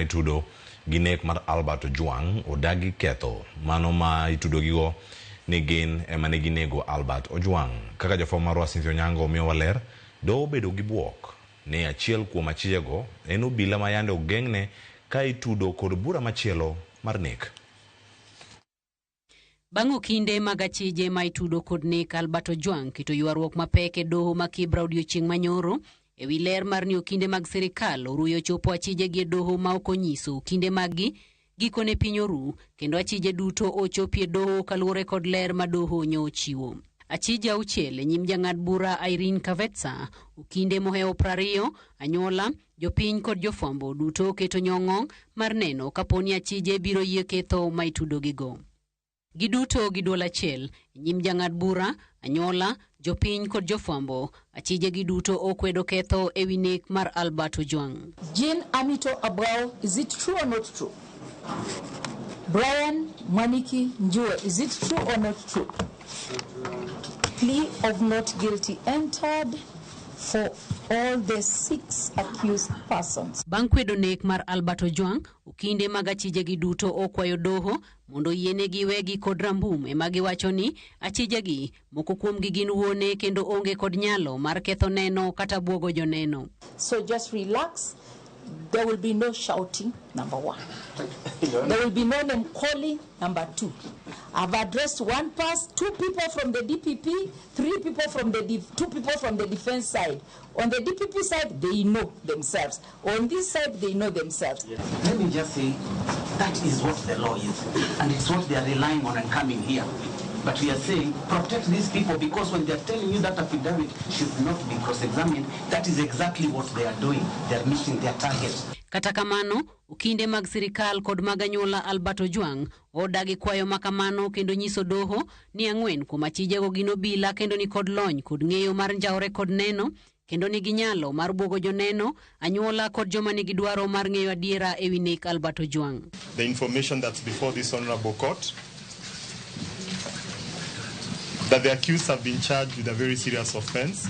Itudo gi nek mar Albert Ojwang odagi ketho mano ma itudo gigo ni gin ema ne ginego Albert Ojwang. Kaka jafwambo marwa Cynthia Onyango miyowa ler, doho obedo gi buok ni achiel kuom achijego en obila ma yande ogeng'ne ka itudo kod bura machielo mar nek. Bang' okinde mag achije ma itudo kod nek Albert Ojwang keto ywaruok mapek e doho ma Kibra odiochieng' manyoro ewi ler mar ni okinde mag sirikal oruyo chopo achije gi e doho ma ok onyiso okinde maggi gikone piny oru kendo achije duto ochopi e doho kaluwore kod ler ma doho nyo ochiwo. Achije auchiel e nyim jang'ad bura Irene Kavetsa, okinde mohewo 20, anyuola, jopiny kod jofwambo duto oketo nyong'ong' mar neno kapo ni achije biro yie ketho ma itudo gigo. Giduto gi duol achiel e nyim jang'ad bura, anyuola, jopiny kod jofwambo, achije gi duto okwedo ketho ewi nek mar Albert Ojwang. Jean Amito Abrao, is it true or not true? Brian Mwaniki Njue, is it true or not true? Plea of not guilty entered for all the 6 accused persons. Bang' kwedo nek mar Albert Ojwang, okinde mag achije gi duto okwayo doho mondo oyienegi wegi kod rambum ema giwacho ni achije gi moko kuomgi gin wuone kendo onge kod nyalo mar ketho neno kata buogo joneno. So just relax. There will be no shouting, number 1. There will be no name calling, number 2. I've addressed one person, 2 people from the DPP, 3 people from the 2 people from the defense side. On the DPP side, they know themselves. On this side, they know themselves. Yes. Let me just say, that is what the law is, and it's what they are relying on and coming here. But we are saying, protect these people, because when they are telling you that affidavit should not be cross-examined, that is exactly what they are doing. They are missing their target. Kata kamano, okinde mag sirikal kod mag anyuola Albert Ojwang odagi kwayo makamano kendo nyiso doho ni 4 kuom achijego gin obila kendo ni kod lony kod ng'eyo mar njawre kod neno kendo nigi nyalo mar buogo joneno, anyuola kod joma nigi dwaro mar ng'eyo adiera ewi nek Albert Ojwang. The information that's before this honorable court, that the accused have been charged with a very serious offense,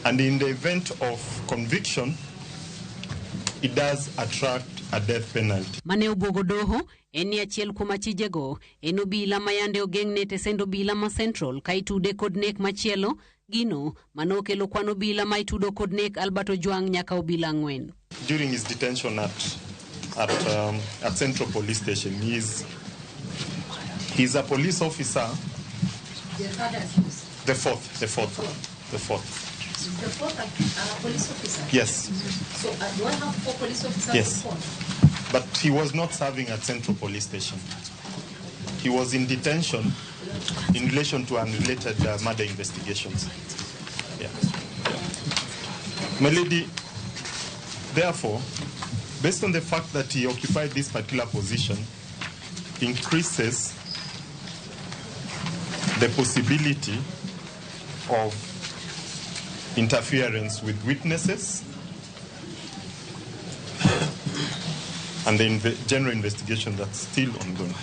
and in the event of conviction, it does attract a death penalty. Mane obuogo doho en ni achiel kuom achijego en obila ma yande ogeng'ne tesend obila ma Central ka itude kod nek machielo, gino mane okelo kwan obila ma itudo kod nek Albert Ojwang nyaka obila 4. During his detention at Central Police Station, he's a police officer. The third accused. The fourth, the fourth, the fourth. The fourth police officer? Yes. So do I have 4 police officers? Yes. Four? But he was not serving at Central Police Station. He was in detention in relation to unrelated murder investigations. Yeah. Yeah. My lady, therefore, based on the fact that he occupied this particular position, increases the possibility of interference with witnesses and the general investigation that's still ongoing.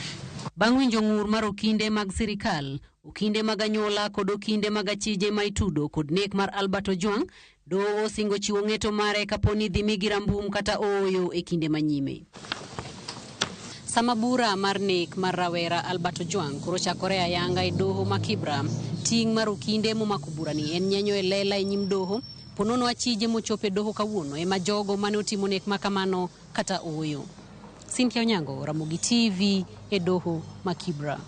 Bang' winjo ng'ur mar okinde mag sirikal, okinde mag anyuola kod okinde mag achije ma itudo kod nek mar Albert Ojwang, doho osingo chiwo ng'eto mare kapo ni dhi migi rambum kata ooyo e kinde manyime. Sama bura mar nek mar rawera Albert Ojwang koro chakore ayanga e doho ma Kibra, ting' mar okinde momako burani en nyenyo e lela e nyim doho, ponono achije mochopo e doho kawuono ema jogo mane otimo nek makamano kata ooyo. Cynthia Onyango, Ramogi TV e doho ma Kibra.